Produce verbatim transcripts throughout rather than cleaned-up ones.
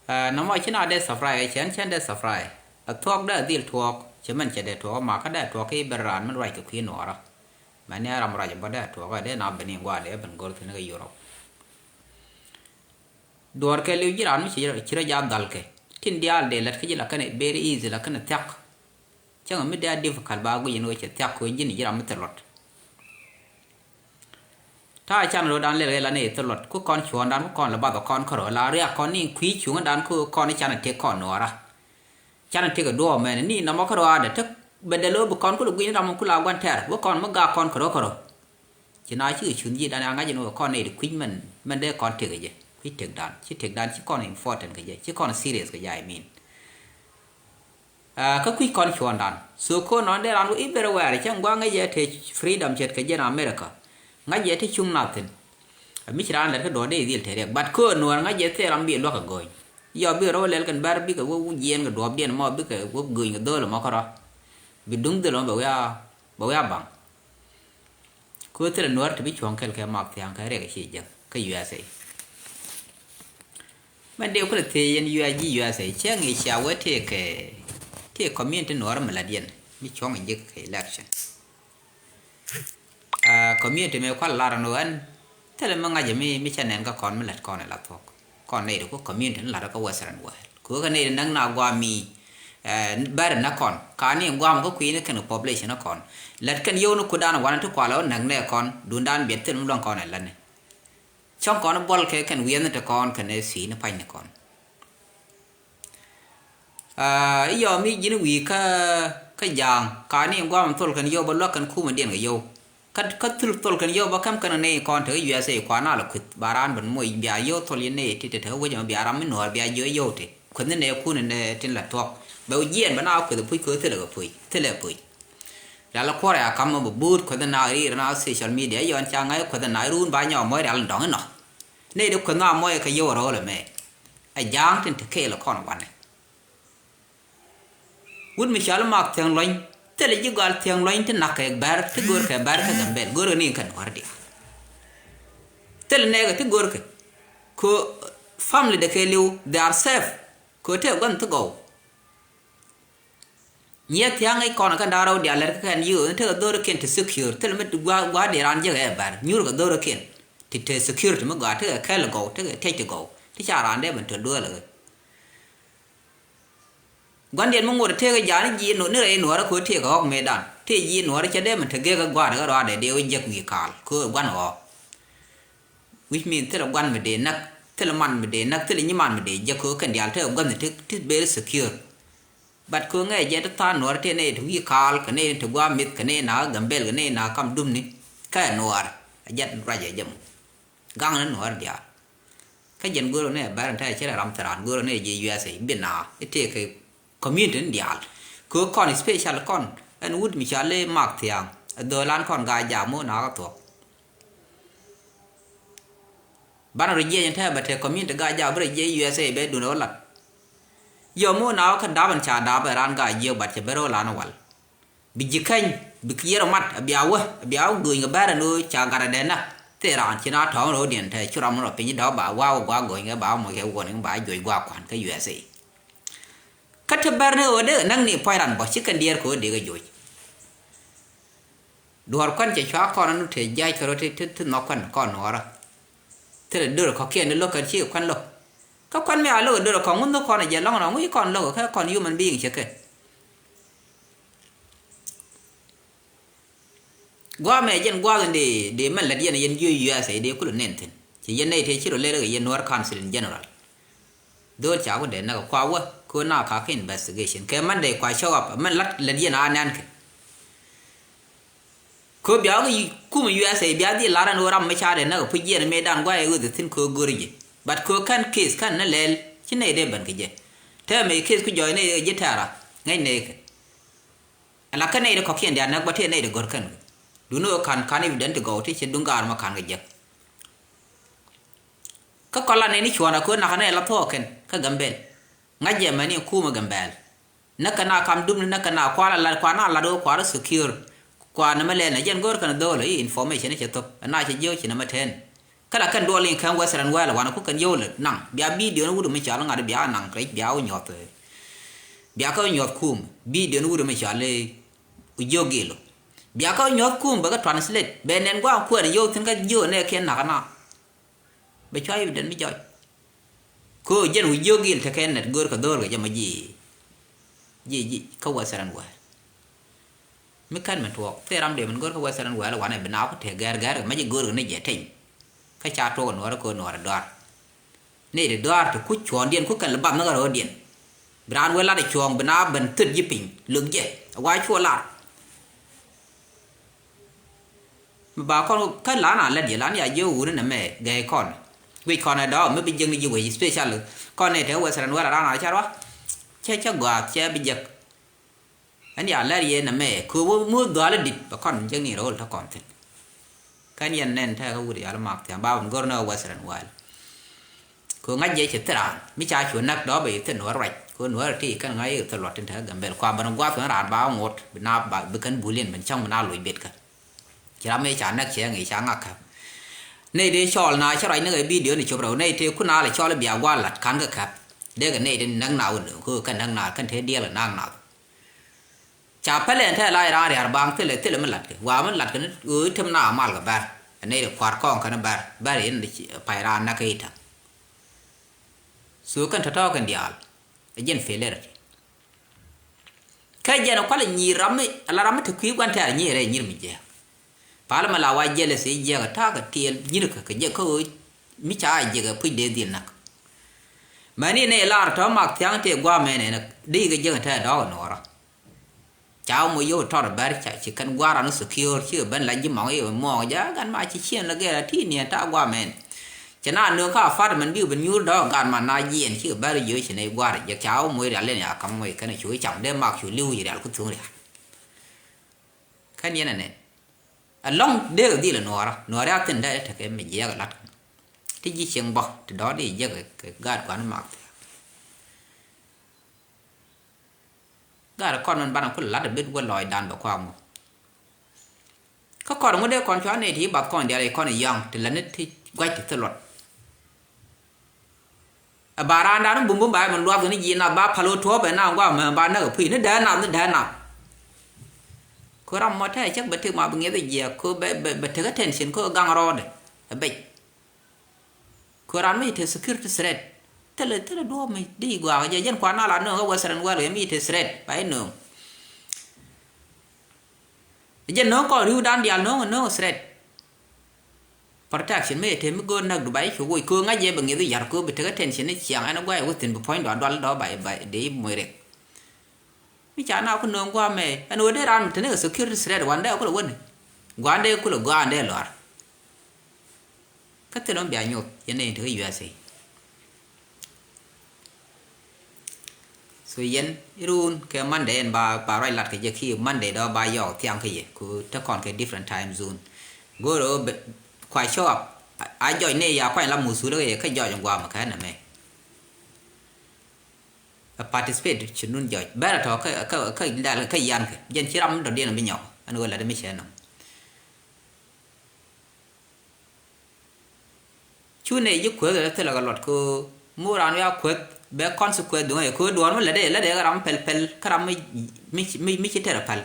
Nɔmɔ ci na dee subscribe, cɛn cɛn dee subscribe. A thuɔk dee a dhil tuɔɔk, cɛ mɛn cɛ dee tuɔɔk, ma kä dee tuɔɔk i̱ ben raan min ruac kɛ kui̱ nuɔɔrä. Mɛn ni ram ruac bä dee tuɔɔk dee na ben i̱ gua̱a̱r dee ben go̱r thi̱n kɛ Europe. Duɔ̱ɔ̱r kɛ li̱w ji̱ raan mi ci rɔ ja̱ dhal kɛ tin diaal dee lät kä ji̱ la kɛn very easy la kɛn thiak. Cäŋ mi dee a difficult ba guic in wee cɛ thiak kɛ wee ji̱n ji̱ ram mi thil luɔt. Ta̱a̱ can ro̱o̱dan lɛl ɣɛl anɛ thil luɔt ku kɔn cuɔ̱ɔ̱ŋdan ku kɔn lɛ bath kɔn kärɔ̱ la riak kɔn ni kui̱ cuŋdan ku kɔn can a tek kɔn nuɔɔra. Can a tek a duɔɔk mɛn ni nɔmɔ kärɔ̱ adɛ tek bɛ dɛ lo̱o̱ bi kɔn ku lɛ guic ni ram ku la gua̱n tɛr wee kɔn mi gak kɔn kärɔ̱ kärɔ̱. Ci na cikɛ cuŋ ji̱ dan a ŋa̱c in wee kɔn nɛy ti kui̱c mɛn mɛn dee kɔn tek kɛ jɛ kui̱ tekdan ci tekdan ci kɔn important kɛ jɛ ci kɔn serious kɛ jɛ I mean. Kä kui̱c kɔn cuɔ̱ɔ̱ŋdan so ko̱o̱n nɔn dee ran wä i̱ ber wɛɛr cäŋ gua̱a̱ŋ ŋäc yɛ te freedom ce̱tkɛ jɛn America. Ŋäc yɛ te cuŋ nath thi̱n. Mi ci raan lɛt kä duɔ̱ɔ̱r dee dhil te riɛk but ko̱o̱n nuɔ̱ɔ̱r ŋäc yɛ thil ram bi luäk kɛ go̱o̱ny. Yɔ bi rɔw lɛl kɛn bɛr bikɛ wä jiɛɛn kɛ duɔ̱ɔ̱pdiɛn mɔ bikɛ wä go̱o̱ny kɛ dho̱o̱l mɔ kärɔ̱. Bi duŋ dhil mɔ bɛ wiaa bɛ wiaa baŋ. Ku thilɛ nuɔ̱ɔ̱r ti bi cuɔ̱ŋ kɛl kɛ mak thia̱a̱ŋ kɛ riɛk ci jek kä U S A. Mɛn dee kulɛ thiec yɛn U S A ji̱ U S A cɛ ŋi̱i̱c cia wee tëëkɛ tëëk community nuɔ̱ɔ̱r mi la̱t yɛn mi cuɔ̱ŋ ji̱ kɛ election. Community mëë kual lar ɛn ɣän thilɛ mi ŋa̱c mi mi cɛ nɛn kä kɔn mi la̱t kɔn ɛ la thuɔ̱k. Kɔn nɛy ti ku community ni la̱t kä Western world ku kä nɛy ti näk na guam mi bɛr näk kɔn ka ni guam kä kui̱ni kɛn population ni kɔn. Lät kɛn yio̱w ni kudan wanɛ ti kualɛ wä näk nɛ kɔn dundan biɛt thil mi luäŋ kɔn ɛ lätni. Cɔ̱ŋ kɔn buɔl kɛ kɛn wiɛthni ti kɔn kɛn ɛ thi̱i̱ni pa̱nyni kɔn. I̱ yɔm i̱ ji̱n wi̱i̱ kä kä ja̱a̱ŋ ka ni guam thol kɛn yio̱w bä luäk kɛn kumä diɛn kɛ yio̱w. Kä kä thil thol kɛn yio̱w bä käm kɛn ni kɔn te U S A kuan na lɛ kui̱th ba raan ben moc bia yio̱w thol yɛn ni ti te te wec mɛ bia ram mi nuɔɔr bia jiö yio̱w te kui̱th ni nɛ kun ni tin la tuɔk bɛ jiɛn bɛ na kui̱th puc kɛ thilɛ kɛ puc thilɛ puc. Lala kuɔrɛ a kam mɔ bɛ buut kuɛth na ri rɛ na social media yɔn ca ŋa̱c kuɛth na run ba nyɔ mɔc rial dɔŋ inɔ. Nɛy di kuɛth na mɔc kɛ yio̱w rɔɔl ɛmɛ. Ɛ ja̱a̱ŋ tin te kɛɛl kɔn wanɛ. Wut mi cɔal mak thiäŋ luɔ̱ny thilɛ ji̱ gɔal thiäŋ luɔ̱ny ti nak kɛ bɛr ti go̱r kɛ bɛr kɛ Gambel go̱r kɛ ni kɛ nuɔ̱r diaal. Thilɛ nɛɛkɛ ti go̱r kɛ ko family de kɛ liw they are safe. Ko te gua̱n thi gɔw. Nyiɛ thia̱ŋ i̱ kɔn kɛn da̱ŋ rɛw diaal lɛr kɛn yio̱o̱ ni tekɛ dho̱rkiɛn ti secure thil mi gua̱a̱ gua̱a̱ di raan jiäk ɛ bär nyuur kɛ dho̱rkiɛn ti te security mi gɔaa tekɛ kɛl gɔw tekɛ tiɛc ti gɔw ti ca raan dee ben te dueelɛ ɣöö. Gua̱ndiɛn mi ŋuɔ̱t tëëk ja̱a̱n ji̱ ni rɛy nuɔ̱ɔ̱rä ko̱ tëëk ɣɔ̱k mëëdan tëë ji̱ nuɔ̱ɔ̱rä cɛ dee mi te gek ɛ gua̱a̱r ɣä rɔaadɛ dee wä jiäk wi̱i̱ kaal ko̱ gua̱n ɣɔ̱ɔ̱k. Which mean thilɛ gua̱n mi dee näk thilɛ man mi dee näk thilɛ nyiman mi dee jiäk ko̱ kɛn diaal tëë gua̱n ti ti very secure. But ko̱ ŋɛ jɛ ti tha̱a̱ŋ nuɔ̱ɔ̱rä tëë nɛy ti wi̱i̱ kaal kɛ nɛy ti gua̱a̱ mith kɛ nɛy na̱a̱k Gambel kɛ nɛy na̱a̱k kam dumni kɛ nuɔ̱ɔ̱rä. A jɛn ruacɛ jɛ mɔ gaŋ ni nuɔ̱ɔ̱rä diaal. Kä jɛn go̱o̱r ɣän ɛ bɛr ɛn tɛ̈ cɛ rɛ ram thil raan go̱o̱r ɣän ɛ jiɛ U S A bi na i̱ tëëkɛ community ni diaal. Kɛ ɣöö kɔn special kɔn ɛn wut mi cɔal i̱ Mak Thiaŋ ɛ dhöölan kɔn Gaa-jaak mo̱o̱ nakä thuɔ̱k. Banɛ rɔ jiɛc ɛn tɛ̈ bɛ te community Gaa-jaak bi rɔ jiɛc U S A bɛ duundɛ wä lat. Yɔ mo̱o̱ nakä kä dap ɛn ca dap ɛ raan Gaa-jiök bat cɛ ben rɔ lan wal. Bi ji̱ käny bi kiɛɛr mat a bia wä a bia wä gööny kɛ bɛ̈ɛ̈r ɛn ɣöö ca gat a dee näk. Thil raan ci na tɔ̱ɔ̱ŋ ro̱o̱diɛn te cu ram rɔ piny dɔ̱k ba wa̱a̱ wä gua̱a̱ gööny kɛ ba wä moc kɛ wuɔ̱n ba joc gua̱a̱ kua̱n kä U S A. Kä te bɛ̈r ni ɣöö dee kɛ näk ni puɔ̱c ran bä ci kɛn diɛɛr kɛ ɣöö dee kɛ joc. Duɔ̱ɔ̱r kuan cɛ cua kɔn anu te jiac kɛ rɔ ti ti nhɔk kuan kɔn nuɔɔrä. Thilɛ dörä kɔ̱kiɛn ni lo̱k kɛn ci kɛ kuan lo̱k. Kä kuan mi a lo̱k dörä kɔn ŋun nhɔk kɔn a jɛ lɔ̱ŋ rɔ ŋuc kɔn lo̱k kä kɔn human being cɛ kɛ. Gua̱a̱mɛ jɛn gua̱a̱th in dee dee mɛn lät yɛn yɛn jiö U S A dee kulɛ nɛn thi̱n. Ci yɛn nɛy tëë ci rɔ lɛr kɛ yɛn Nuer Council in general. Dho̱o̱l ca wä dee näk kua wä kɛ wä na kakä investigation kɛ mɛn dee kua show up mɛn lät lät yɛn a nɛn kɛ. Kɛ wä bia wä kumɛ U S A bia dhil lar ɛn wä ram mi ca dee näk puc yɛn mëë dan gua̱a̱c ɛ ɣöth thi̱n kɛ wä go̱r ji̱. But kɛ wä kɛn case kɛn ni lɛl ci nɛy dee ben kɛ jɛ. Tɛmɛ case ku jɔɔc nɛy kɛ ji̱ tɛ̈ra ŋäc nɛy kɛ. Ala kä nɛy ti kɔ̱kiɛn diaal näk bä tëë nɛy ti gör kɛn. Duundɛ ɣöö ka̱n ka̱n evident ti gɔw ti cɛ duŋ gaar mɔ ka̱n kɛ jiäk. Kä kɔn la nɛy ni cuɔ̱ɔ̱ŋ a köö nakä nɛy la thuɔɔk kɛn kä Gambel. Ŋa̱c jɛ mɛn i̱ kumɛ Gambel. Näk kɛ na kam dupni näk kɛ na kuan la lat kuan na lat ɣöö kuan rɔ secure. Kuan nɛmɛ lɛl nɛ jɛn go̱o̱r kɛn dho̱o̱l i̱ information i̱ cɛ thop ɛn na cɛ jiök ci nɛmɛ tɛn. Ɛ la kɛn duɔl in kɛn Western world wanɛ ku kɛn yio̱w lɛ naŋ. Bia video ni wut mi cɔal ŋa̱t bia naŋ rɛc bia wä nyuɔth. Bia kä nyuɔth kum. Video ni wut mi cɔal i̱ Ujiogilo. Bia kä nyuɔth kum bɛ kä translate. Bɛ nɛn gua̱a̱ŋ kuɛn yio̱w thi̱n kä jiöö nɛ kiɛn nakä na. Bɛ cua evident mi jɔc. Ko jɛn wi̱c jiök gil tekɛ nɛt go̱o̱r kɛ dho̱o̱r kɛ jɛ mɔ ji̱. Ji̱ ji̱ kä Western world. Mi kän mi tuɔɔk thil ram dee min go̱o̱r kä Western world wanɛ bi naath ku tëë gɛr gɛr kɛ mɛ ji̱ go̱o̱r kɛ ni jɛ teny. Kä ca tuɔɔk nuɔɔrä kɛ nuɔɔrä dɔaar. Ni di dɔaar ti kuc cuɔ̱ɔ̱ŋdiɛn ku kɛl bath ni kä ro̱o̱diɛn. Bi raan wee lat cuɔ̱ɔ̱ŋ bi naath ben thöt ji̱ piny lök jɛ a wa cuɔ lar. Mi ba kɔn kä lan a lät yɛ lan ya jiɛ wuni nɛ mɛ gɛy kɔn. Wi̱c kɔn ɛ dɔɔk mi bi jiäkni ji̱ wec special kɔn ni te Western world ran a ca ruak. Cɛ cɛ gɔaa cɛ bi jiäk. Ɛn ya lät yɛ nɛ mɛ kɛ wä muth dhuali dit bɛ kɔn jiäkni ro̱o̱l te kɔn thi̱n. Kɛn yɛn nɛn te kä wut yal mak thia̱a̱ŋ ba wun go̱r ni Western world. Kɛ ŋa̱c jɛ cɛ thil raan mi ca cu näk dɔ̱ɔ̱p bɛ yɛ thil nuɔ̱ɔ̱r ruac kɛ nuɔ̱ɔ̱r ti kɛn ŋa̱c yɛ thil luɔt tin te Gambel kua ben gua̱th kɛn raan ba ŋot bi na ba bi kɛn bulin ben cäŋ bi na loc bet kä. Ci ram mëë ca näk cɛ ŋi̱i̱c ca ŋak käp. Nɛy dee cɔɔl na cä ruac ni kɛ bidio ni cop rɛw nɛy tëë kun a lɛ cɔɔl bia gua̱a̱r la̱t ka̱n kä käp. Dee kɛ nɛy dee näk na wä nööŋ kä kɛn näk na kɛn tëë diɛɛl kɛ na̱a̱k nath. Ca pɛlɛ ɛn tɛɛ la raan ria̱r baaŋ thilɛ thilɛ mi la̱tkɛ wa̱a̱ mi la̱tkɛ ni ɣöö i̱ tem na mal kɛ bɛr. Ɛ nɛy dee kua̱r kɔɔŋ kɛn bɛr bɛr in pay raan näk kɛ i̱ täŋ. So kɛn tɔ̱tɔ̱ kɛn diaal ɛ jɛn failure. Kä jɛn kualɛ nyiir ram mi ala ram mi te kui̱ gua̱n tɛ̈r nyiir rɛy nyiir mi jiɛk. Pal mi la wa jealousy jiɛk ta̱a̱ kɛ tiɛɛl nyiir kɛ kɛ jɛ kä ɣöö mi ca jiɛk ɛ puc dee dhil näk. Mäni nɛy lar tɔ̱ mak thia̱ŋ tëë gua̱a̱mɛ nɛn dee kɛ jiɛk tɛ̈r dɔ̱ɔ̱k nuɔɔrä. Ca wä moc yio̱w tɔr bɛr ca ci kɛn gua̱a̱r an secure cikɛ ben la ji̱ mɔŋ i̱ mɔɔŋ jɛ gan ma ci ciɛn lɛ gɛr a ti niɛn ta̱a̱ gua̱a̱mɛn. Cɛ na nööŋ kä apartment bikɛ ben nyuur dɔ̱ɔ̱k gan ma na jiɛn cikɛ bɛr jiö ci nɛy gua̱a̱r jɛ ca wä moc rial in ya ka̱m moc kɛn cu cam dee mak cu li̱w ci rial ku thuŋ rial. Kɛn yɛn ɛnɛn ɛlɔ̱ŋ dee kɛ dhil ɛ nuɔɔrä nuɔɔrä a thin dee tekɛ mi jiɛɛk ɛ la̱t. Ti ji̱ cieŋ bä ti dɔ̱ɔ̱k di jiɛk kɛ gaat gua̱n mak thia̱a̱k. Gat kɔn min banɛ kulɛ lat a bit wä lɔɔcdan bɛ kuak ŋu. Kä kɔn ŋu dee kɔn cua nɛy ti bath kɔn diaal i̱ kɔn i̱ yaŋ ti lät ni ti gua̱c ti thil luɔt. Ɛ ba raandan ni bumbum ba min luath ni ji̱ nath ba pal wä tuɔɔp ɛ na gua̱a̱ mɛ ba näk ɛ puc ni dee nath ni dee nath. Ko ram mɔ te cäk bɛ tek ma bi ŋiɛth ɛ jiɛk ko bɛ bɛ bɛ tek attention ko gaŋ rɔɔdɛ ɛ bec. Kö ran mi te security threat. Thilɛ thilɛ duɔ̱ɔ̱p mi di gua̱a̱k jɛ jɛn kuan na la nööŋ kä Western world kɛ mi te threat ba inööŋ. Jɛn nööŋ kɔn ri̱wdan diaal nööŋ nööŋ threat. Protection mi te mi go̱o̱r näk Dubai cu woc kö ŋa̱c jɛ bɛ ŋi̱th i̱ ya̱r kö bi tekɛ tension ni ciaŋ ɛn gua̱a̱c wä thi̱n bi puɔ̱ny dɔaal dual dɔ̱ ba dee moc rek. Mi ca na ku nööŋ gua̱a̱ mɛ ɛn ɣöö dee raan mi te ni kɛ security threat wan dee kulɛ wäni. Gua̱a̱n dee kulɛ gua̱a̱n dee lɔ̱a̱r. Kä thil ɣän bia nyoth yɛn nɛy ti kä U S A. So yɛn irun kɛ Monday ɛn ba ba ruac lat kɛ jɛ ki Monday dɔ ba yɔɔk thiaŋ kä yɛ ku te kɔn kɛ different time zone. Go̱o̱r ɣöö kua show up a jɔc ni ya kuany la muthul kä yɛ kä jɔc in guam kä ɛn ɛmɛ. A participate ci nun jɔc bɛr a tɔ kä kä kä dal kä yan kɛ jɛn ci ram dɔ diɛn bi nyɔk ɛn ɣöö lat mi cɛ nɔm. Cu nɛ ji̱ kueth ɛ thilɛ kɛ luɔt kɛ ɣöö mi wä raan wiaa kueth bɛ consequence duŋ ɛ kɛ ɣöö duɔ̱ɔ̱r mi lätdɛ lätdɛ kɛ ram päl päl kä ram mi mi mi mi ci tɛr ɛ päl.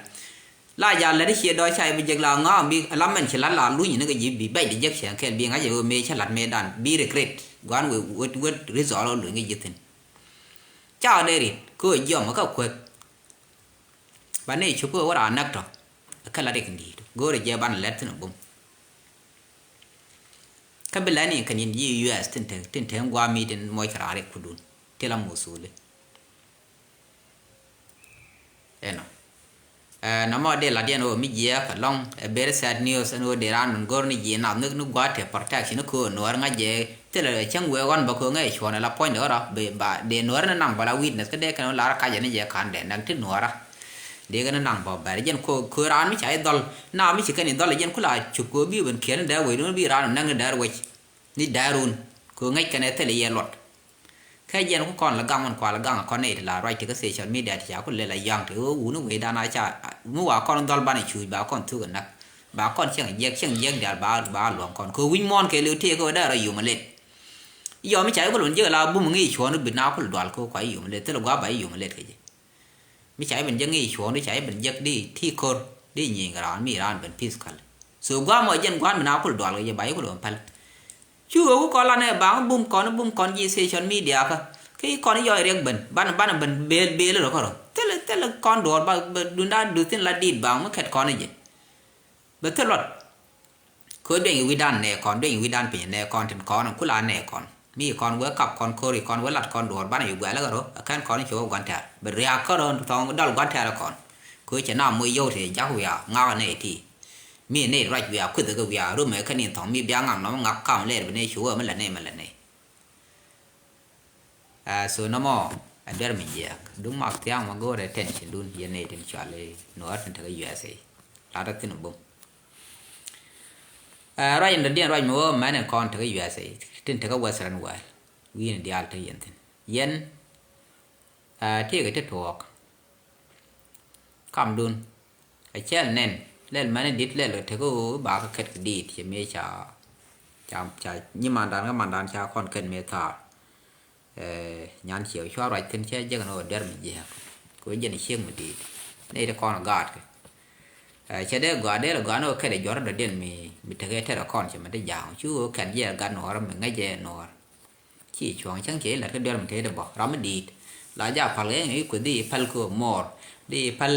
La jal lätdɛ ciɛ dɔɔc ca i̱ bi jek la ŋa̱a̱ŋ bi lam mɛn ci la̱t la luny ni kɛ ji̱ bi bɛc di jek cɛ kɛl bi ŋa̱c ɛ ɣöö mëë cä la̱t mëëdan bi regret gua̱n wee wet wet result ɔ luny kɛ ji̱ thi̱n. Ca ɣä dee rit kɛ ɣöö jiɔm kä kueth. Ba ni cop kɛ wä raan näk tɔ kä la rik in di̱i̱t go̱o̱rɛ jɛ ban lɛt thin a bum. Kä bi lɛt ni kɛ nyin ji̱ U S tin te tin te guam mi tin moc kɛ raan rik kudun ti la muthuli. Ɛnɔ. Ɛ nɔmɔ dee lat yɛn ɣöö mi jiɛɛk ɛlɔ̱ŋ ɛ very sad news ɛn ɣöö dee raan min go̱r ni jiɛ nath ni ni gua̱a̱t te protection ni köö nuɔɔr ŋa̱c jɛ thilɛ cäŋ wee ɣɔn bä köö ŋäc cuɔ̱ɔ̱n ɛ la puɔ̱nydɛ ɣɔrɔ bi ba dee nuɔɔr ni naŋ bä la witness kä dee kɛn ɣöö lar kac ɛn ni jɛ ka̱n dee naŋ ti nuɔɔra. Dee kɛn naŋ bä bɛr jɛn köö köö raan mi ca i̱ dhɔl na mi ci kɛn i̱ dhɔl jɛn kula cup köö bi ben kiɛn ni dee wec ni bi raan naŋ ni dee wec ni dee run köö ŋäc kɛn ɛ thilɛ yɛ luɔt. Kä jɛn ku kɔn lɛ gaŋ wän kua lɛ gaŋ kɔn nɛy ti la ruac ti kä social media ti ca ku lɛ la yaŋ ti ɣöö wuni wecdan a ca mi wa kɔn dhɔl banɛ cuuc ba kɔn thuk ɛ näk. Ba kɔn cieŋ jiɛk, cieŋ jiɛk diaal ba, ba luɔ̱ŋ kɔn. Kɛ wi̱c muɔ̱ɔ̱n kɛ liw tëë kɛ wä dee rɔ yom a let. Yɔ mi ca i̱ kɛ luɔ̱n jiɛk la bum ŋi̱i̱c cuɔ̱ɔ̱n bi na kul dual kɛ kua yom a let. Thilɛ gua ba yom a let kɛ jɛ. Mi ca i̱ ben jiɛk ŋi̱i̱c cuɔ̱ɔ̱n, ca i̱ ben jiɛk di ti ko̱r, di nyieny kɛ raan, mi raan ben physically. So gua mɔ jɛn gua̱a̱n bi na kul dual kɛ jɛ ba i̱ kul ben päl. Cu ɣöö ku kɔn lanɛ baŋ bum kɔn, bum kɔn ji̱ social media kä. Kä i̱ kɔn i̱ yɔc riɛk ben, banɛ, banɛ ben bel, bel rɔ kärɔ. Thilɛ, thilɛ kɔn duɔɔr ba, ba dunda du thin la dit baŋ mi kɛt kɔn i̱ jɛ. Bɛ thil luɔt. Kɛ dueny wi̱dan nɛ kɔn, dueny wi̱dan piny nɛ kɔn tin kɔn, kula nɛ kɔn. Mi kɔn wee kap kɔn ko̱ri kɔn wee lat kɔn duɔɔr banɛ yu guɛl kärɔ, a kɛn kɔn i̱ cu wä gua̱n tɛr. Bɛ riak kärɔ thɔŋ dɔl gua̱n tɛr kɔn. Kɛ cɛ na moc yio̱w te jak wiaa, ŋak nɛ ti. Mi nɛy ruac wiaa kueth kɛ wiaa rumɛ kä ni thɔŋ mi bia ŋak nɔm ŋak kam lɛɛr bi nɛy cu wä mi la nɛy mi la nɛy. Ɛ, so nɔmɔ, ɛ duer mi jiɛk. Duŋ mak thiaŋ ma go̱o̱rɛ attention dun yɛn nɛy tin cual i̱ Nuɔɔr tin tekɛ U S A. Lat ɛ thin bum. Ɛ, ruac in dɔ̱diɛn ruac mi wä mɛn in kɔn tekɛ U S A. Tin tekɛ Western world. Wi̱i̱n diaal te yɛn thin. Yɛn, ɛ, tiekɛ ti tuɔɔk. Kamdun. A cɛl nɛn lɛl mɛn in dit lɛl kɛ tek ɣöö ba kä kɛt kɛ dit cɛ mi ca, ca, ca nyimandan kä mandan ca kɔn kɛn mi thaar. Ɛ, nyan ciɛ cua ruac thin cɛ jek ni ɣöö der mi jiɛk. Kɛ ɣöö jɛn ciek mi dit. Nɛy ti kɔn gaat kɛ. Ɛ, cɛ dee gɔaa dee lɛ gɔaa ni ɣöö kɛt ɛ juɔr dɔ̱diɛn mi, mi tekɛ tɛr ɛ kɔn cɛ mi ti ja̱a̱ŋ. Cu ɣöö kɛn jiɛk gat nuɔɔr mi ŋäc ɛ nuɔɔr. Ci cuɔ̱ŋ cäŋ cɛ ilat kä duer mi tëë di bä ram mi di̱i̱t. La ja pal kɛ ŋi̱i̱ kueth di pal kɛ mɔɔr. Di pal,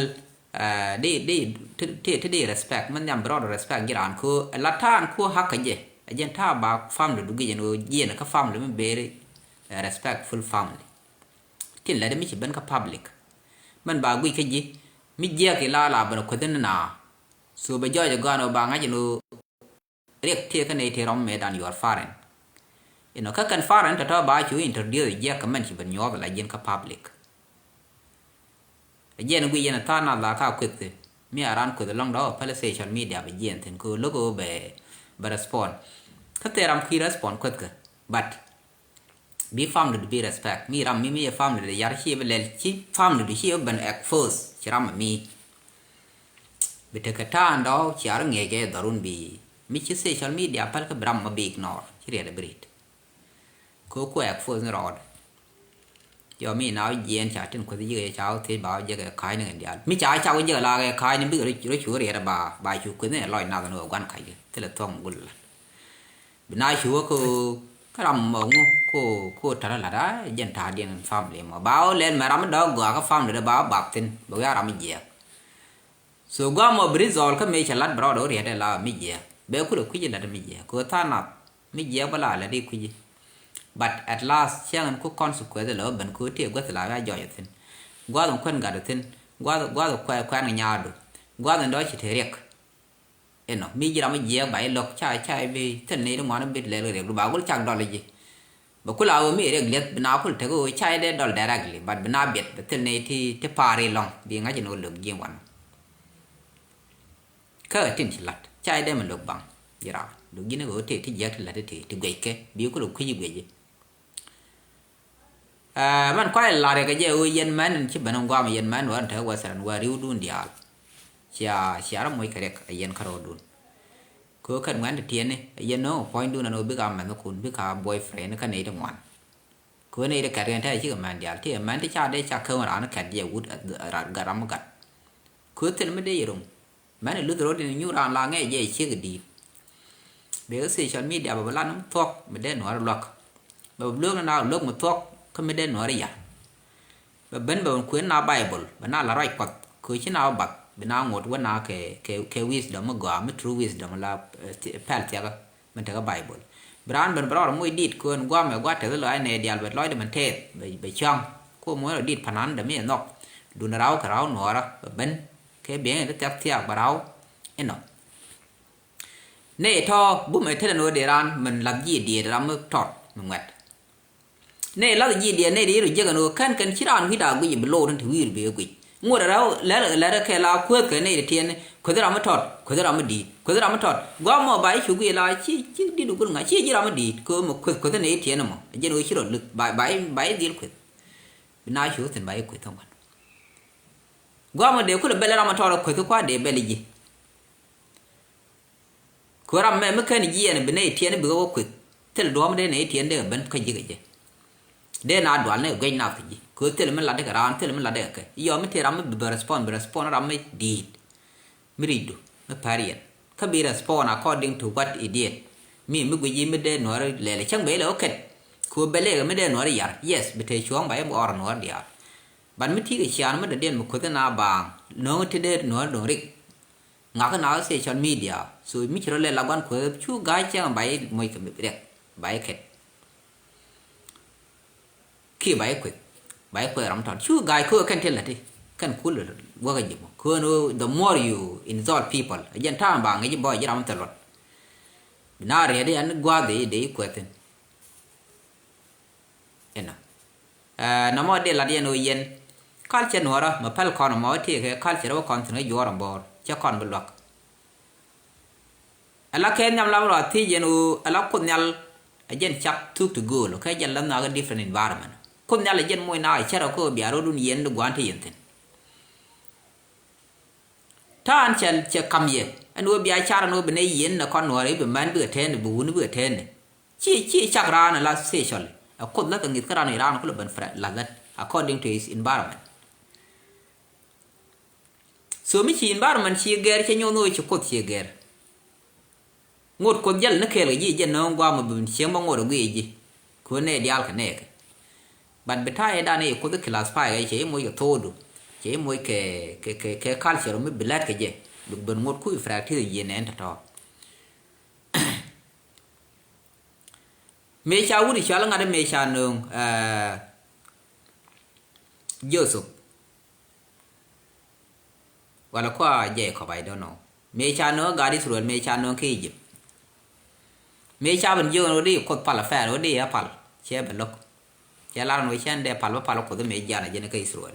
eh, di, di, ti, ti, ti di respect. Min nhiam bi rɔɔd respect ji̱ raan kɛ la ta̱a̱n ku hakä jɛ. A jɛn ta̱a̱ ba family du gi̱c ɛn ɣöö jiɛn kä family mi beri, eh, respectful family. Tin lɛt mi ci ben kä public. Min ba guic kä ji̱ mi jiɛk ila la ben kueth ni na. So bɛ jɔɔc ɛ gɔaan ɣöö ba ŋa̱c ɛn ɣöö riɛk tëë kä nɛy tëë rɔm mëëdan your parent. Inɔ kä kɛn parent tɔ̱tɔ̱ ba cu introduce jiɛk kɛ mɛn ci ben nyuɔth la ji̱n kä public. Ɛ jiɛn guic yɛn ɛ tha̱a̱ŋ nath la ka kueth kɛ mi a raan kueth ɛlɔ̱ŋ dɔ̱ päl social media bɛ jiɛn thi̱n kɛ lo̱k ɣöö bɛ, bɛ respond. Kä thil ram kui̱ respond kueth kɛ. But bi family du bi respect. Mi ram mi, mi yɛ family du yar ci bi lɛl ci family du ci bi ben expose ci ram mi. Bi tekɛ ta̱a̱n dɔ̱ ci ar ŋiɛc kɛ dhɔrun bi. Mi ci social media päl kä bi ram ma bi ignore. Ci riɛt a bi rit. Kɛ ku expose ni rɔɔd. Yɔ mi na wä jiɛn ca tin kueth ji̱ ca wä thiec ba wä jiɛk kɛ ka̱a̱c ni kɛ diaal. Mi ca ca wä jiɛk la kɛ ka̱a̱c ni bikɛ rɔ cu riɛt a ba, ba cu kueth ni lɔc nath ni wä gua̱n ka̱c kɛ. Thilɛ thuɔ̱k mi gul la. Bi na cu wä kä, kä ram mɔ ŋu ko, ko tara lat a jɛn ta̱a̱ diɛn family mɔ. Ba wä lɛl mɛ ram mi dɔ̱k gɔaa kä family dee ba wä bap thin. Bɛ wiaa ram mi jiɛk. So gua mɔ bi result kä mëë cɛ lat bi rɔɔdɛ wä riɛt ɛ la mi jiɛk. Bɛ kulɛ kui̱ci lat mi jiɛk. Kɛ wä tha̱a̱ŋ nath mi jiɛk bä la lat i̱ kui̱ci. But at last cäŋ in ku consequence lɛ wä ben kɛ wä tëë guäth la wä a jɔc ɛ thi̱n. Gua̱th in kuɛn gat ɛ thi̱n. Gua̱th, gua̱th in kuɛn, kuɛn kɛ nyaardu. Gua̱th in dɔ̱ ci te riɛk. Inɔ mi ji̱ ram mi jiɛɛk ba i̱ lo̱k ca, ca i̱ bi thil ni ti ŋuan i̱ bi lɛl kɛ riɛk du ba gul cak dɔl i̱ ji̱. Bɛ kul a ɣöö mi riɛk lieth bi na kul tek ɣöö ca i̱ dee dɔl directly, but bi na biɛt bɛ thil ni ti, ti pa̱a̱r i̱ lɔ̱ŋ bi ŋa̱c in ɣöö lo̱k ji̱ wan. Kä tin ci la̱t ca i̱ dee mi lo̱k baŋ ji̱ raar lo̱k ji̱ ni ɣöö ti, ti jiɛɛk ti la̱t ti, ti guic kɛ bi kul kui̱c i̱ guic i̱. Ɛ, mɛn kuay lar yɛ kɛ jɛ ɣöö yɛn mɛn in ci ben in guam yɛn mɛn wɛr in te Western wɛr riwdun diaal. Cia, cia rɔ moc kɛ riɛk ɛ yɛn kärɔɔdun. Kɛ ɣöö kɛn ŋuɛn ti tiɛni ɛ yɛn nööŋ ɛ puɔ̱nydun ɛn ɣöö bikɛ a mɛnhkun bikɛ a boyfriend kä nɛy ti ŋuan. Kɛ ɣöö nɛy ti kɛt kɛn te cikɛ mɛn diaal ti ɛ mɛn ti ca dee ca käm raan kɛt jɛ wut ɛ, ɛ, ɛ gat ram mi gat. Kɛ ɣöö thil mi dee yɛ ro̱ŋ. Mɛn ɛ luth ro̱d in nyuur raan la ŋɛc jɛ ciek i̱ di̱i̱t. Bɛ kɛ social media bɛ bɛ lat ni mi thuɔ̱k mi dee nuɔ̱ɔ̱r luäk. Bɛ bɛ luäk ni na luäk mi thuɔ̱k kä mi dee nuɔ̱ɔ̱r yar. Bɛ ben bɛ ben kuën na Bible bɛ na la ruac Kuɔth kɛ ci na wä bath bi na ŋot wä na kɛ, kɛ, kɛ wisdom mi gɔaa mi true wisdom la, eh, thi-, pɛl thiakä. Min tekɛ Bible. Bi raan ben bi rɔɔr moc dit kön guamɛ gua̱ teth lɔac nɛy diaal bɛ lɔcdɛ min teth bɛ, bɛ cɔ̱ŋ. Kuɔ muɔ̱ɔ̱n rɔ dit panan dɛ mi ɛ nhɔk. Dun raw kɛ raw nuɔɔrä bɛ ben. Kɛ biɛŋ in ti thiak thiak bɛ raw. Inɔ. Nɛy tɔ̱ bumɛ tetdɛ ni ɣöö dee raan min lath ji̱ diet ram mi tɔt mi ŋuɛt. Nɛy lath ji̱ diɛn nɛy di ru jiäk ɛn ɣöö kɛn kɛn ci raan wi̱cda guic bi loor in ti wi̱i̱r bi ɛ guic. Ŋot ɛ rɛw lɛr lɛr kɛ la kuäth kɛ nɛy di tiɛn kuäth ram mi tɔt kuäth ram mi di̱i̱t kuäth ram mi tɔt. Gua̱a̱k mɔ ba i̱ cu guic la ci ci di̱t gul ŋa̱c ci ji̱ ram mi di̱i̱t kɛ ɣöö mɛ kuäth kuäth nɛy di tiɛn ɛmɔ ɛ jɛn ɣöö ci rɔ luk ba ba i̱ ba i̱ dhil kuäth. Bi na cu thi̱n ba i̱ kuäth thok wan. Gua̱a̱k mɔ dee kulɛ bɛl ram mi tɔt ɛ kuäth kua dee bɛl i̱ ji̱. Kɛ ɣöö ram mɛ mi /ken jiɛɛn bi nɛy tiɛɛn bikɛ wä kueth. Thil duɔ̱ɔ̱p mi dee nɛy tiɛɛn dee ben kä ji̱ kɛ jɛ. Dee na dual ni guic nath kɛ ji̱. Kɛ ɣöö thil mi latdɛ kɛ raan, thil mi latdɛ kɛ kɛ. Yɔ mi tëë ram mi bi, bi respond, bi respond ram mi di̱i̱t. Mi ri̱cdu, mi päär yɛn. Kä bi respond according to what he did. Mi, mi guic ji̱ mi dee Nuäär lɛl cäŋ bɛ ilɛ wä kɛn. Kɛ ɣöö bɛ lɛɛk mi dee Nuäär yar. Yes, bi te cuɔ̱ɔ̱ŋ ba i̱ ɣɔr Nuäär diaal. But mi ti̱i̱ kɛ ciaaŋ mi dɔ̱diɛn mi kueth na baaŋ. Nööŋ ti dee Nuäär dɔ̱ŋ rik. Ŋa̱k na social media. So mi ci rɔ lɛ la gua̱n kueth cu ga̱a̱c cäŋ ba i̱ moc kɛ mi riɛk. Ba i̱ kɛn. Kiɛ ba i̱ kueth. Ba i̱ kueth ram tɔt. Cu ga̱a̱c kɛ ɣöö kɛn ti läti. Kɛn kul wäkä ji̱ mɔ. Kɛ ɣöö the more you insult people. Ɛ jɛn ta̱a̱ ba ŋäc i̱ bä ji̱ ram thil luɔt. Bi na riɛt i̱ ɛn gua̱a̱th i̱ dee i̱ kueth thi̱n. Inɔ. Ɛ, nɔmɔ dee lat yɛn ɣöö yɛn. Culture Nuäärä, mɛ päl kɔn mɔ tëëkɛ culture wä kɔn thi̱n kä juɔ̱ɔ̱r ɛn bo̱o̱r. Cɛ kɔn bi luäk. Ala kɛ nhiam lam rɔ thiec yɛn ɣöö ala Kuoth Nhial ɛ jɛn cak thuk ti gööl, kɛ jɛn la nhɔakä different environment. Kuoth Nhial ɛ jɛn moc na cärɛ kä bia rɔ̱dun yɛn di gua̱a̱n ti yɛn thi̱n. Ta̱a̱n cɛ, cɛ kam yɛ ɛn ɣöö bia car ɛn ɣöö bi nɛy yɛn ni kɔn Nuäärä i̱ bi män bikɛ tɛɛni, bi wuni bikɛ tɛɛni. Ci, ci cak raan ala social. Ɛ Kuoth la kɛ ŋi̱th kä raan i̱ raan kulɛ ben fre-, la that according to his environment. So mi ci environment ci gɛr cɛ nyoth ni ɣöö ci Kuoth ci gɛr. Ŋot Kuoth jäl ni kɛɛl kɛ ji̱ jɛ nööŋ gua̱a̱m mi ben cieŋ bä ŋot ɛ guiɛ ji̱. Kɛ ɣöö nɛy diaal kɛ nɛɛkɛ. But bi ta̱a̱ yɛ dan i̱ Kuoth i̱ classify kɛ cɛ i̱ moc kɛ thokdu. Cɛ i̱ moc kɛ, kɛ, kɛ, kɛ culture mi bi lät kɛ jɛ. Bi ben ŋot ku i̱ practice ji̱ nɛn tɔ̱tɔ̱. Mëë ca wut i̱ cɔal ŋa̱t mëë ca nööŋ, eh, Joseph. Wala kua Jacob, I don't know. Mëë ca nööŋ gaat Israel, mëë ca nööŋ kä Egypt. Mëë ca ben jiök ɛn ɣöö di Kuoth pal Pharaoh, di ɛ pal. Cɛ ben lo̱k. Cɛ lar ɛn ɣöö cɛn dee pal, bä pal Kuoth mëë jian ɛ jɛn kä Israel.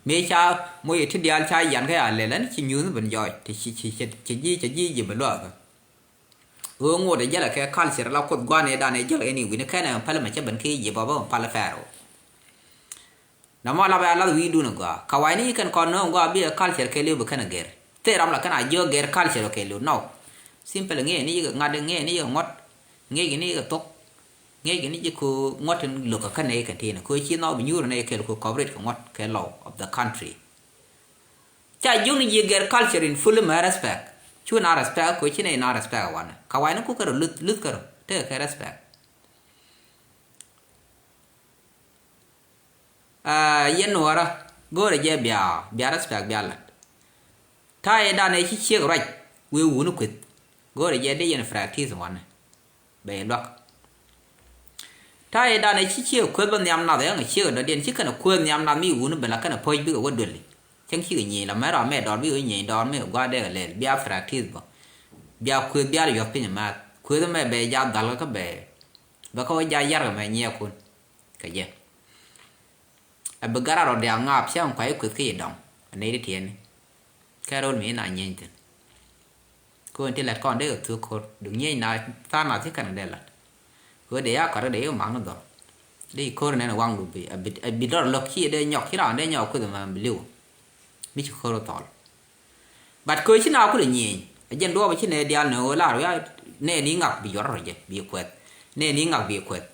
Mëë ca moc ɛ ti diaal ca yan kä ya lɛl, ɛn ci nyuuth ben jɔɔc. Ti ci, ci, ci, ci ji̱, ci ji̱ ji̱ ben luaak. Ɣöö ŋot ɛ jälɛ kɛ culture la Kuoth gua̱n ëë dan ëë jälɛ ɛn i̱ wi̱ni kɛn ɛ päl mɛ cä ben kä Egypt bä bä pal Pharaoh. Nɔmɔ la bɛ a lath wi̱i̱dun ɛ gɔaa. Ka wa̱i̱ni kɛn kɔn nööŋ gɔaa bi ɛ culture kɛɛliw bi kɛn ɛ gɛr. Thil ram la kɛn a jiök gɛr culture kɛɛliw. No. Simple ŋi̱eec ni yikɛ ŋa̱t, ŋi̱eec ni yikɛ ŋuɔ̱t. Ŋi̱eec ni yikɛ thok. Ŋi̱eec ni ji̱ kɛ ŋuɔ̱t in lo̱k kä kɛn ɛ kɛn tinɛ. Kɛ ci nhɔk bi nyuur ni kɛɛl kɛ cooperate kɛ ŋuɔ̱t kɛ law of the country. Ca jiök ni ji̱ gɛr culture in full mɛ respect. Cu na respect kɛ ci nɛ na respect wanɛ. Ka wa̱i̱ni ku kärɔ luth, luth kärɔ. Tekɛ kɛ respect. Ah, yɛn Nuäärä, go̱o̱rɛ jɛ bia, bia respect bia lat. Ta̱a̱ yɛ danɛ ci ciek ruac, wee wuni kueth. Go̱o̱rɛ jɛ dee yɛn practice wanɛ. Bɛ yɛ luak. Ta̱a̱ yɛ danɛ ci ciek kueth bä nhiam nath, ɛŋ ciek dɔ̱diɛn ci kɛn kueth nhiam nath mi wuni bɛ la kɛn puɔ̱c bikɛ wä dueli. Cäŋ cikɛ nyieny la mɛ ram mɛ dɔr bikɛ nyieny dɔr mɛ gua̱a̱r dee kɛ lɛl. Bia practice bä. Bia kueth bia yuɔth piny math. Kueth mɛ bɛ ja dhal kä bɛ. Bɛ kä wä ja yar kɛ mɛ nyiɛɛkun. Kɛ jɛ. A bi gat a rɔ diaal ŋaap cäŋ kuay kueth kä yi dɔŋ. A nɛy ti tiɛɛni. Kɛ ro̱l mi na nyieny thi̱n. Kɛ ɣöö ti lat kɔn dee kɛ thuk ko̱r. Duk nyieny na tha̱a̱ŋ na thi kɛn dee lat. Kɛ ɣöö dee ya kɔt dee yi mak ni dhɔr. Dee yi ko̱r nɛn waŋdu bi, a bi, a bi dɔr lo̱k ci dee nyɔk ci raan dee nyɔk kueth ma bi li̱w. Mi ci ko̱r thɔl. But kɛ ɣöö ci na kulɛ nyieny. A jɛn duɔɔp ci nɛ diaal ni ɣöö lar wi̱i̱ a nɛɛni ŋak bi yuɔr rɔ jɛ bi kueth. Nɛɛni ŋak bi kueth.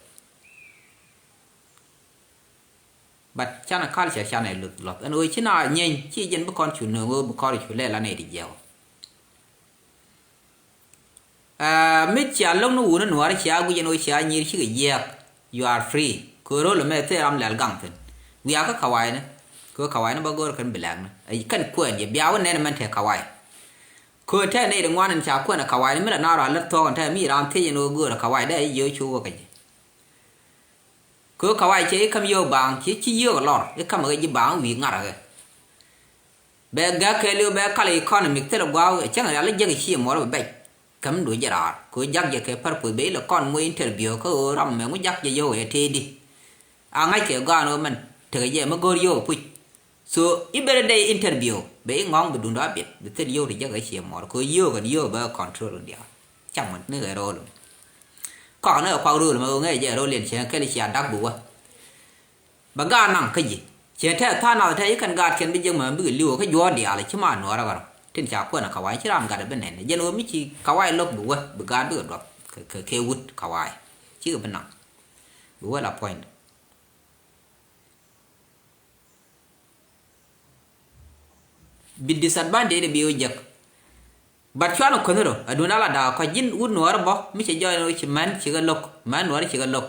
But canɛ culture canɛ luth luth. Ɛn ɣöö ci na nyeny ci jɛn bi kɔn cu nööŋ ɣöö bi kɔn cu lɛl anɛ ti jiɛw. Aa, mi cia lo̱k ni wuni Nuäärä cia guic ɛn ɣöö cia nyir cikɛ jiɛɛk. You are free. Kɛ ɣöö ro̱l ɛmɛ thil ram lɛl gaŋ thi̱n. Wiaa kä kawainɛ. Kɛ ɣöö kawainɛ bä go̱o̱r kɛn bi lɛknɛ. Ɛ kɛn kuɛɛn jɛ bia wä nɛn ɛmɛn te kawai. Kɛ ɣöö te nɛy ti ŋuan ɛn ca kuɛɛn ɛ kawainɛ mi la na rɔ a lät thuɔ̱k ɛn te mi raan thiec ɛn ɣöö go̱o̱r ɛ kawainɛ dee a jiɛ ɣöö cu wä kɛ jɛ. Kɛ ɣöö kawai cɛ i̱ käm yio̱o̱k baaŋ, ci, ci yio̱o̱k ɛ lɔr, i̱ käm ɛ kɛ ji̱ baaŋ wi̱i̱ ŋa̱r ɛ kɛ. Bɛ gäk kɛ li̱w bɛ kal economic thilɛ gua̱a̱k, cäŋ rial i̱ jiäk i̱ ci mɔr bɛ bɛc. Käm duɔ jɛ raar, kɛ ɣöö jak jɛ kɛ purpose, bɛ ilɛ kɔn moc interview, kä ɣöö ram mɛ ŋu jak jɛ yio̱o̱k ɛ tëëdi. A ŋa̱c kɛ gɔaan ɣöö mɛn, tekɛ jɛ mi go̱o̱r yio̱o̱k ɛ puc. So, i̱ bɛ rɛ dee interview, bɛ i̱ ŋɔ̱ŋ bi duundɔ a biɛt, bi thil yio̱o̱k ti jiäk ɛ ci mɔr, kɛ ɣöö yio̱o̱k ɛn yio̱o̱k bɛ control in diaal. Cam ŋuɔ̱t ni kɛ ro̱o̱l. Kɔk ni kɛ kuak ro̱o̱l mɛ ɣöö ŋäc jɛ ro̱o̱l yɛn cɛ kɛl cia dak bi wä. Bɛ gaat naŋ kä ji̱. Cɛ tɛth tha̱a̱ŋ nath tɛth i̱ kɛn gaatkiɛn bi jiäk mɛ bikɛ li̱w kä juɔ̱ɔ̱r diaal ci ma Nuäärä kärɔ. Tin ca kuɛn ɛ Kawai ci ram gat ɛ bi nɛn. Jɛn ɣöö mi ci Kawai lo̱k bi wä, bi gaat bikɛ duɔth kɛ, kɛ, kɛ wut Kawai. Cikɛ bi naŋ. Bi wä la point. Bi disadvantage bi wä jek. But cuanɛ kuänh rɔ, a duun ala da̱a̱ kɔc ji̱n wut nuɔɔr bɔ, mi cɛ jɔɔc ni wä ci män cikɛ lo̱k, män nuɔɔr cikɛ lo̱k.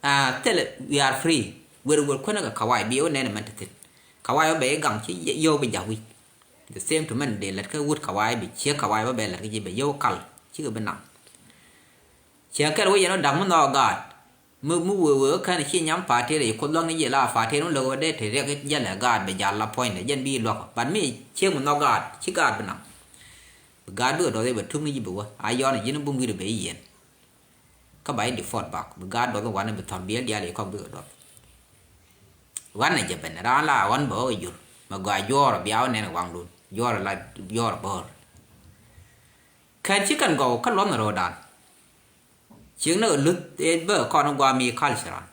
Ah, thilɛ, we are free. Wer, wer kuänh kɛ Kawai, bi wä nɛn män ti thi̱n. Kawai wä bɛ i̱ gaŋ ci yio̱w bi ja̱k wi̱c. The same to män dee lät kä wut Kawai, bi ciek Kawai wä bɛ lät kä ji̱ bɛ yio̱w kal, cikɛ bi naŋ. Ciek kɛl wä yɛn wä da̱k mi nhɔk gaat. Mi, mi wee wee kɛn ci nyam pa̱a̱t tëë rɛy kuoth lua̱ŋ ni ji̱ la pa̱a̱t tëë rɛy wä dee te riɛk jälɛ gaat bɛ jal la puɔ̱nydɛ jɛn bi luäk. But mi ciek mi nhɔk gaat, ci gaat bi naŋ. Bi gaat bikɛ duɔth i̱ bɛ tuk ni ji̱ bi wä. A yɔn ji̱n bum wi̱i̱dɛ bɛ i̱ yiɛn. Kä ba i̱ default back. Bi gaat duɔth i̱ wanɛ bi thɔr biɛl diaal i̱ kɔk bikɛ duɔth. Wanɛ jɛ ben raan la ɣɔn bɛ ɣɔk i̱ jur. Mɛ gɔaa juɔɔr bia wä nɛn i̱ waŋdun. Juɔɔr la juɔɔr bo̱o̱r. Kɛn ci kɛn gɔw kä luɔ̱th ni ro̱o̱dan. Ciek ni kɛ luth ëë bä kɔn guam i̱ culture an.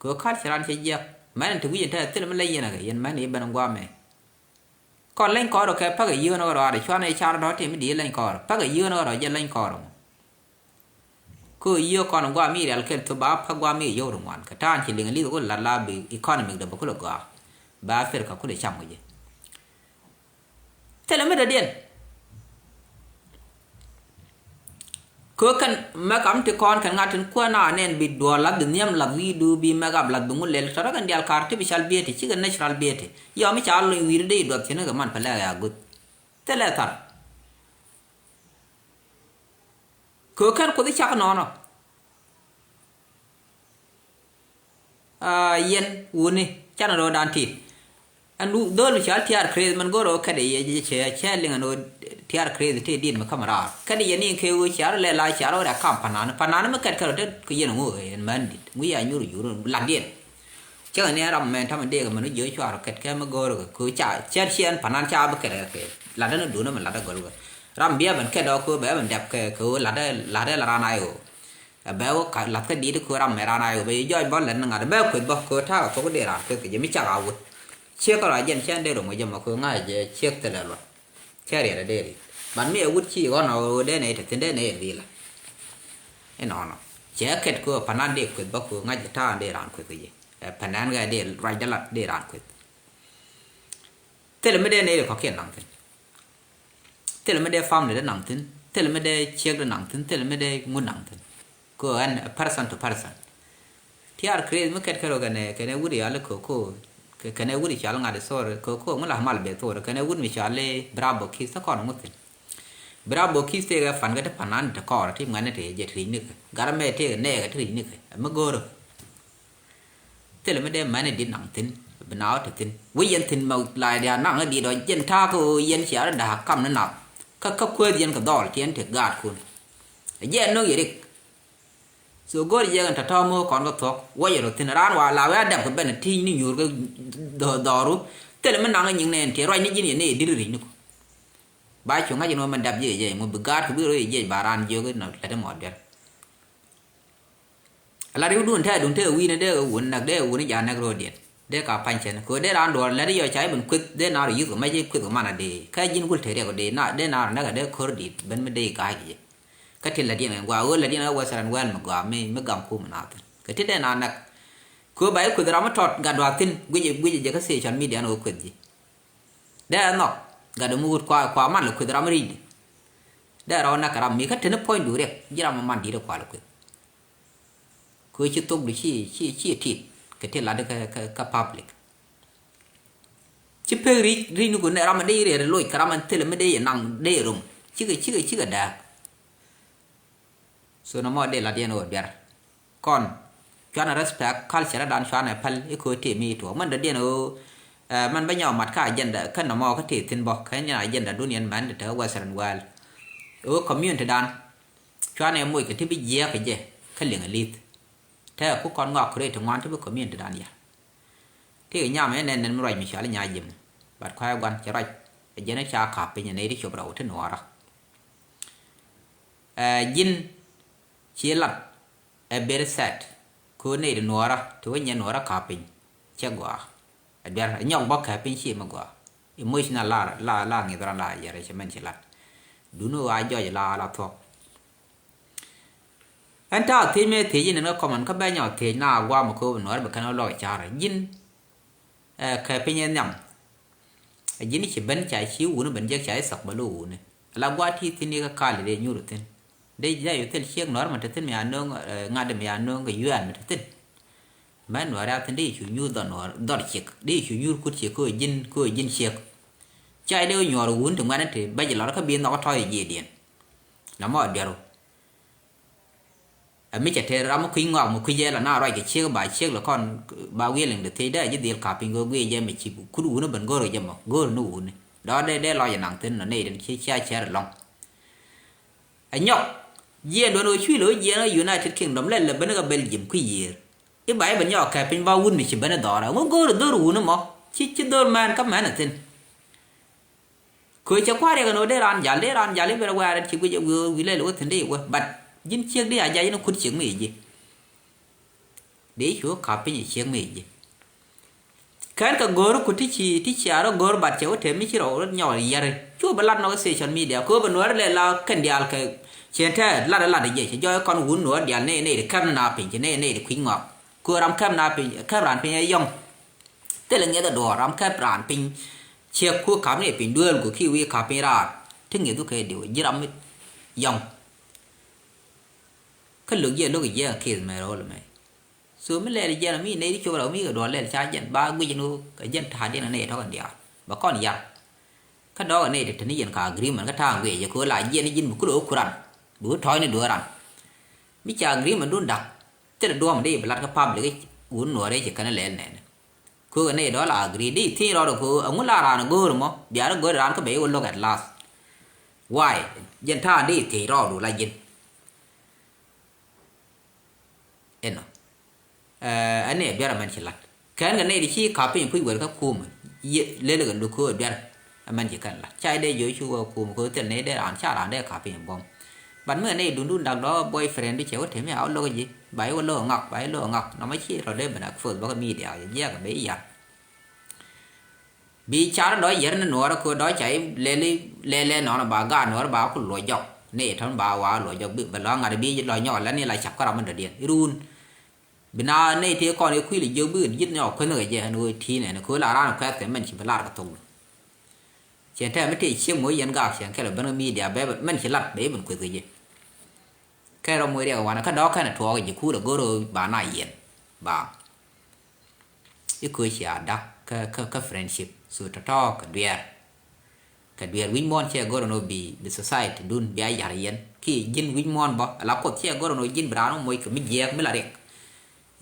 Kɛ culture an cɛ jiɛk. Mɛn in te wi̱c in te thil mi leny yɛn kɛ yɛn mɛn i̱ ben guam ɛ. Kɔn leny kɔɔr kɛ päk i̱ yieen kɛ rɔɔd cuan i̱ car dɔ̱ tim i̱ di leny kɔɔr. Päk i̱ yieen kɛ rɔɔd jɛ leny kɔɔr mɔ. Kɛ yieen kɔn guam i̱ rial kɛl thop ba päk guam i̱ yio̱w ri ŋuan. Kɛ ta̱a̱n ci liŋ li̱th ku lat la bi economic dɛ bä kulɛ gɔaa. Ba Africa kulɛ cam kɛ jɛ. Thilɛ mi dɔ̱diɛn. Kɛ kɛn mɛk am ti kɔn kɛn ŋa̱t tin kuäär na nɛn bi duɔɔr lath bi nhiam lath wi̱i̱du bi mɛk am lath bi ŋun lɛl tɔrɔ kɛn diaal ka artificial beauty cikɛ natural beauty. Yɔ mi ca lony wi̱i̱du dee i̱ duɔth cini kɛ man pɛlɛ ya guth. Thilɛ thar. Kɛ kɛn kuoth i̱ cak nɔnɔ. Ah, yɛn wuni canɛ rɔɔdan tit. Ɛn du dhol mi cɔal tiaar Chris mɛn go̱r ɣöö kɛt yɛ cɛ cɛ liŋ ɛn ɣöö tiaar Chris ti dit mi käm raar kɛt yɛ ni kɛ ɣöö ciar lɛ la ciar ɣöö rɛ kam panan panan mi kɛt kɛt rɔ te kɛ yɛn ŋu ɛn mɛn dit ŋu ya nyur yur lat diɛn. Cäŋ ni ram mɛn tamɛ dee kɛ mɛn jiö cuar kɛt kɛ mi go̱r kɛ ɣöö ca cɛr ciɛn panan ca bi kɛt kɛ lat ɛn duun mi lat ɛ gɔl kɛ ram biɛ bɛn kɛt ɔ kɛ ɣöö bɛ bɛn dɛp kɛ kɛ ɣöö lat ɛ lat ɛ la ran ay ɣöö. Ɛ bɛ wä ka lath kä di̱i̱t kɛ ram mɛ ran a yop ɛ jɔc bä lɛn ŋa̱t bɛ kueth bä kɛ ta̱a̱ kɛ thok dee ran kueth kɛ jɛ mi cak a wut. Ciek kɛ rɔ a jɛn cɛn dee rɔ ŋuec jɛ mɔ kɛ ŋa̱c jɛ ciek thilɛ luɔt. Cɛ riɛt ɛ dee ri. Ban mi ɛ wut ci ɣɔn ɛ ɣöö dee nɛ ɛ te thi̱n dee nɛ ɛ dhila. Inɔnɔ cɛ kɛt kɛ panan dee kueth bä kɛ ŋa̱c jɛ ta̱a̱ dee ran kueth kɛ jɛ. Ɛ panan kɛ dee ruac dee lat dee ran kueth. Thilɛ mi dee nɛy ri kɔ̱kiɛn naŋ thi̱n. Thilɛ mi dee family dee naŋ thi̱n. Thilɛ mi dee ciek dee naŋ thi̱n. Thilɛ mi dee ŋut naŋ thi̱n. Kɛ ɣän person to person. Tiaar Chris mi kɛt kɛ rɔ kɛnɛ kɛnɛ wut i̱ cɔal i̱ Koko. Kɛ kɛnɛ wut i̱ cɔal i̱ ŋa̱t i̱ thor Koko ŋu la mal bɛ thor kɛnɛ wut mi cɔal i̱ Bravo Kiss thä kɔn ŋu thi̱n. Bravo Kiss tëëkɛ pan kɛ ti panan ti kɔɔr ti ŋuɛ̈tni ti jɛ ti ri̱c nikɛ gat mɛ tëëkɛ nɛɛkɛ ti ri̱c nikɛ mi go̱o̱rä. Thilɛ mi dee mɛn in dit naŋ thi̱n bi na wä te thi̱n wä yɛn thi̱n mɛ la diaal naŋ in dit ɔ jɛn ta̱a̱ kä ɣöö yɛn cia rɔ da̱a̱k kam ni nath. Kä kä kueeth yɛn kɛ dhɔl ti ɛn te gaatkun. Ɛ jɛ ɛn no̱ŋ yɛ rik. So go̱o̱r yɛ kɛn tɔ̱tɔ̱ mo̱o̱k kɔn kä thuɔ̱k wä yɛ rɔ thi̱n raan wa la wee a dɛp kɛ ben ti̱i̱ny ni nyuur kä dhɔ- dhɔru. Thilɛ mi naŋ in nyiŋ nɛn ti ruac ni ji̱n yɛ ni yɛ dit ri̱c ni ku. Ba cu ŋa̱c in wä mɛn dap jiɛc jiɛc ŋu bi gaat kɛ bi rɔ yɛ jiɛc ba raan jiök in nɔ lät in mɔ duer. Ala riwdun te adun te wi̱i̱ni dee wun näk dee wun i̱ ja näk ro̱o̱diɛn dee ka pa̱ny cɛn kɛ dee raan duɔ̱ɔ̱r lät i̱ yɔ ca i̱ ben kueth dee naar yi̱th kɛ mɛc i̱ kueth kɛ man a dee kä ji̱n gul te riɛk dee na dee naar näk a dee ko̱r di̱i̱t ben mi dee i̱ ga̱a̱c ji̱. Kä tin la diɛn ɛn gua ɣöö la diɛn ɛ Western World mi gɔaa mi mi gam kum na thin kɛ ti dee na näk. Kɛ ba i̱ kueth ram mi tɔt gat dua̱a̱ thin guic guic jɛ kä social media ni ɣöö kueth ji̱. Dee ɛ nhɔk gat mi wut kua kua man la kueth ram mi ri̱cdi. Dee rɔw näk kɛ ram mi kä teni puɔ̱nydu riɛk ji̱ ram mi man di̱i̱t ɛ kua la kueth. Kɛ ɣöö ci thokdu ci ci ci tit kɛ ti latdi kä kä kä public. Ci pek ri̱c ri̱c ni kun ram mi dee riɛt loc kɛ ram mi thilɛ mi dee yɛ naŋ dee rom cikɛ cikɛ cikɛ dääk. So nɔmɔ dee lat yɛn ɣöö duer kɔn cuanɛ respect culture dan cuanɛ päl i̱ kɛ ɣöö tëë mi tuɔɔk mɛn dɔ̱diɛn ɣöö. Mɛn bä nyɔk mat kä agenda kä nɔmɔ kä tëë thi̱n bä kä nyɛn agenda dun yɛn mɛn te Western world. Ɣöö community dan cuanɛ moc kɛ ti bi jiɛɛk kɛ jɛ kä liŋ a li̱th. Tɛɛ ku kɔn ŋɔak kuret ti ŋuan ti bi community dan yar. Ti kɛ nyam ɛ nɛn nɛn mi ruac mi cɔal i̱ nya ji̱m. But kua̱c gua̱n cɛ ruac ɛ jɛn i̱ ca ka̱p piny ɛ nɛy ti cop rɛw ti nuɔɔrä. Ɛ ji̱n ci lat ɛ very sad. Kɛ ɣöö nɛy ti nuɔɔrä ti wä nyɛ nuɔɔrä ka̱p piny cɛ gɔaa. Ɛ duer ɛ nyɔk bä ka̱p piny ci mi gɔaa. Emotional la la la ŋi̱th ran la yɛrɛ cɛ mɛn ci lat. Duni ɣöö a jɔc la la thuɔ̱k. Ɛn ta̱a̱ thiec mëë thiec in ɛn kä kɔmɛn kä bɛ nyɔk thiec na guam kä nuɔɔr bɛ kɛn ɣä luɔk carɛ ji̱n. Ɛ kɛ piny ɛ nhiam. Ɛ ji̱n ci ben ca ci wuni ben jek ca i̱ thɔk bä lo̱k wuni. Ala gua̱a̱th ti thi̱n i̱ kä kali dee nyuur thi̱n. Dee jɛ yɛ thil ciek nuɔɔr mɛ te thi̱n mi a no̱o̱ŋ, ɛ ŋa̱t mi a no̱o̱ŋ kɛ yuɛɛn mɛ te thi̱n. Mɛ nuɔɔr ya thi̱n dee cu nyuur dhɔr nuɔɔr dhɔr ciek dee cu nyuur kut ciek kä ji̱n kä ji̱n ciek. Ca dee wä nyuɔɔr wuni ti ŋuɛ̈tni ti bɛc lɔr kä bi nhɔk tɔ̱ i̱ jiɛɛdiɛn. Na mɔ duɛru. Ɛ mi cɛ tëë ram mi kui̱ ŋɔak mi kui̱ jɛ la na ruac kɛ ciek ba ciek la kɔn ba willing de thiec dee ji̱ dhil kap piny kɛ guiy jɛ mi ci kut wuni ben go̱o̱r kɛ jɛ mɔ go̱o̱r ni wuni. Dɔɔr dee dee lɔc ɛ naŋ thi̱n nɔ nɛy den ci cia cɛr ɛlɔ̱ŋ. Ɛ nyɔk jiɛɛn duɔn ɣöö cuc lo̱c jiɛɛn kä United Kingdom lɛl lɛ ben kä Belgium kui̱ yiëër. I̱ ba i̱ ben nyɔk kɛ piny ba wun mi ci ben i̱ dhɔr ɛ ŋu go̱o̱r i̱ dho̱r wuni mɔ ci ci dho̱r mɛn kä mɛn ɛ thi̱n. Köö cɛ kua̱r yɛ kɛ ni wä dee raan jal dee raan jal i̱ ben wɛ̈ɛ̈r ɛn ci guic ɛ wi̱i̱ wi̱i̱ lɛl wä thi̱n dee i̱ wä but ji̱n ciek dee a jac in kut ciek mi i̱ ji̱. Dee i̱ cu wä ka̱p piny ɛ ciek mi i̱ ji̱. Kɛn kɛ go̱o̱r ku ti ci ti ci a rɔ go̱o̱r but cɛ wä tɛm mi ci rɔ rɔ nyɔk yɛri cu wä bɛ lat nɔ kɛ social media köö bɛ nuɔ̱ɔ̱r lɛ la kɛn diaal kɛ cɛ tɛ lat ɛ lat ɛ jɛ cɛ jɔɔy kɔn wun nuɔ̱ɔ̱r diaal nɛy nɛy di kɛm na piny ci nɛy nɛy di kui̱ ŋɔak. Köö ram kɛm na piny kɛm raan piny ɛ yɔ̱ŋ. Thilɛ ŋiɛth ɛ duɔɔr ram kɛp raan piny. Ciek ku kap ni piny duel ku ki wi̱i̱ kap piny raar ti ŋiɛth ku kɛ diw ji̱ ram mi yɔ̱ŋ. Kä lo̱k jiɛ lo̱k jiɛ ki̱th mɛ ro̱l mɛ. So mi lɛl jiɛn mi nɛy di cop rɛw mi kɛ duɔl lɛl ca jiɛn ba guic ni kɛ jiɛn ta̱a̱ diɛn nɛy tɔ̱ kɛn diaal ba kɔn yar. Kä dɔɔk nɛy ti te ni yɛn ka agreement kä ta̱a̱ guic jɛ ko̱ la jiɛn ji̱n mi kulɛ wä kuran. Bi wä tɔ̱ɔ̱c ni duɔ̱ɔ̱r ran. Mi ca agreement dun da̱k. Thilɛ duɔ̱ɔ̱m di bi lat kä public i̱ wun nuɔɔr i̱ ci kɛn lɛl nɛn. Köök ɛ nɛy dɔ̱ la agree di thi̱n rɔɔd ɛ köök ɛŋu la raan ɛ go̱o̱r ɛmɔ bia rɔ go̱o̱r raan kä bɛ i̱ wä lo̱k at last. Why? Jɛn ta̱a̱ di thi̱n rɔɔd wula ji̱n. Inɔ ɛ nɛy ɛ biɛr ɛmɛn ci la̱t kɛn kɛ nɛy di ci ka̱p piny kui̱ wër kä kuumɛ. Lel kɛ luk köök ɛ biɛr ɛmɛn ci kɛn la̱t ca i̱ dee jiɔ cu wä kuumɛ köök thil nɛy dee raan ca raan dee ka̱p piny buɔ̱m. But mi kɛ nɛy dundun dak dɔ̱ boyfriend di cɛ wä temi a wä lo̱k ji̱ ba i̱ wä lo̱k ŋak ba i̱ lo̱k ŋak nɔmɔ ci rɔ dee ben a close bä kɛ media jiɛk bɛ i̱ yar. Bi car dɔ̱ yɛr ni nuɔɔrä köö dɔ̱ ca i̱ lɛli lɛlɛ nɔnɔ ba gaat nuɔɔrä ba ku luɔc jɔk ni itɔn ba wa luɔc jɔk bɛ lɔ ŋa̱t bi lɔ nyɔk lɛ ni la cap kä ram mi dɔ̱diɛn irun. Bi na nɛy tëë kɔn i̱ kui̱ lɛ jiök bikɛ ji̱th nyɔk kueth ni kɛ jɛ ɛn ɣöö ti̱i̱n ɛn köö la raan kuɛth kɛ mɛn ci bi lar kɛ thok. Cɛ tɛm mi tëë ciek moc yɛn gaak cɛ kɛl ben kä media bɛ mɛn ci lat bɛ i̱ ben kueth kɛ jɛ. Kɛ rɔ moc riɛk wanɛ kä dɔ̱k kɛn ɛ tuɔɔk ji̱ kuut ɛ go̱r ɣöö ba na yiɛn ba. I̱ köö cia da̱k kä kä kä friendship so tɔ̱tɔ̱ kɛ dueer. Kɛ dueer wi̱c muɔ̱ɔ̱n cɛ go̱r ɛn ɣöö bi bi society dun bia yar yɛn ki ji̱n wi̱c muɔ̱ɔ̱n bä ala kuoth cɛ go̱r ɛn ɣöö ji̱n bi raan wä moc kɛ mi jiɛɛk mi la riɛk.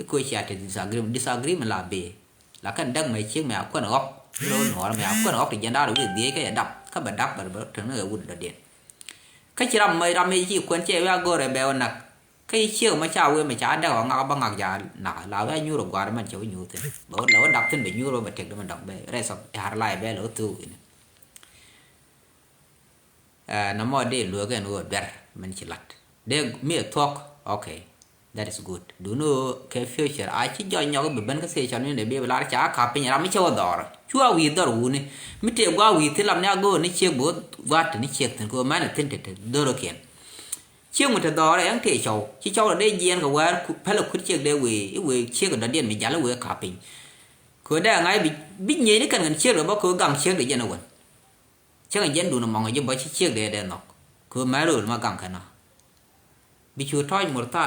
I̱ köö cia te disagreement disagreement la bi. Lakin däk mɛ ciek mɛ a kuɛn ɣɔk i̱ rɔ nuɔɔr mɛ a kuɛn ɣɔk ti jiɛn da̱r wi̱i̱ dhiec kä yɛ dap kä bɛ da̱k bɛ bɛ te ni ɣɛ wut dɔ̱diɛn. Kä ci ram mɛ ram mɛ ci kuɛn cɛ wi̱i̱ a go̱r ɛ bɛ wä nak. Kä i̱ ciek mɛ ca wee mɛ ca däk ɔ ŋak bä ŋak ja nak la wee a nyuur ɔ gua̱a̱r mɛn cɛ wee nyuur thi̱n bɛ wä la wä dap thi̱n bɛ nyuur wä bɛ tëk di mɛ dɔ̱ŋ bɛ rest of har life bɛ la wä thuk in. Ɛ nɔmɔ dee lueek ɛn ɣöö duer min ci lat dee mi ɛ thuɔ̱k. Okay, that is good. Duni ɣöö kɛ future a ci jɔc nyɔk bi ben kä social media bi bi lar ca kap piny ram mi cɛ wä dhɔr cua wi̱i̱ dhɔr wuni. Mi tëë gua̱a̱ wi̱i̱ thi̱n lam ni a go̱o̱r ni ciek bi wä gua̱a̱ te ni ciek thi̱n kɛ ɣöö mɛn ɛ thi̱n te te dhorokiɛn. Ciek mi te dhɔɔrɛ ɛn tëë cɔw ci cɔw rɔ dee jiɛɛn kɛ wäär pälɛ kut ciek dee wëë i̱ wëë ciek dɔ̱diɛn mi jal i̱ wëë kap piny. Kɛ ɣöö dee ŋa̱c bi bi nyieyni kɛn kɛn ciek rɔ bä kɛ ɣöö gaŋ ciek dee jɛn i̱ wän. Cäŋ jiɛn dun ɛmɔŋ ji̱ bä ci ciek dee dee nhɔk kɛ ɣöö mɛn rööl ma gaŋ kɛn ɔ. Bi cu tɔ̱ɔ̱c murthal.